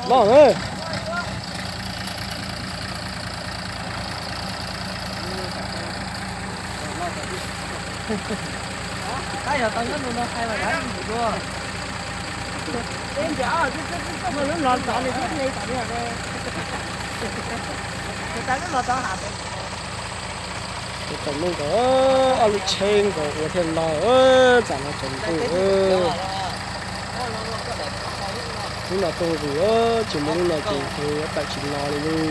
Los. Tab yog tau nyob ntu no hais mas dab ntxim dua. Lub no tod nws thiab ne, tam li, tam lub no tod has. Tau lub nkaus, ob lub tsheb nkaus ua thiaj los, tsam no tsaus ntuj. Lub no tuaj vwm, tsis muaj lub no ces yuav tawm tsis los li lauj.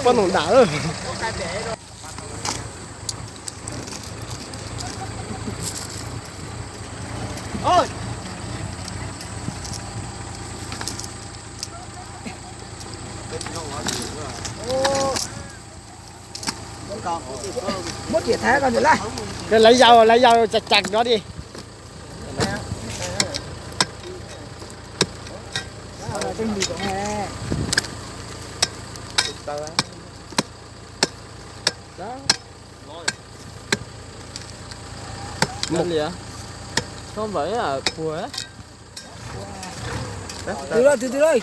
Poj num dam lawm. Muab riam thaiv ko ntawm lawm. Lawv yau, lawv yau cas cas no di. Mus lias, txhob npawm puag. Twb lawm, twb, twb lawm.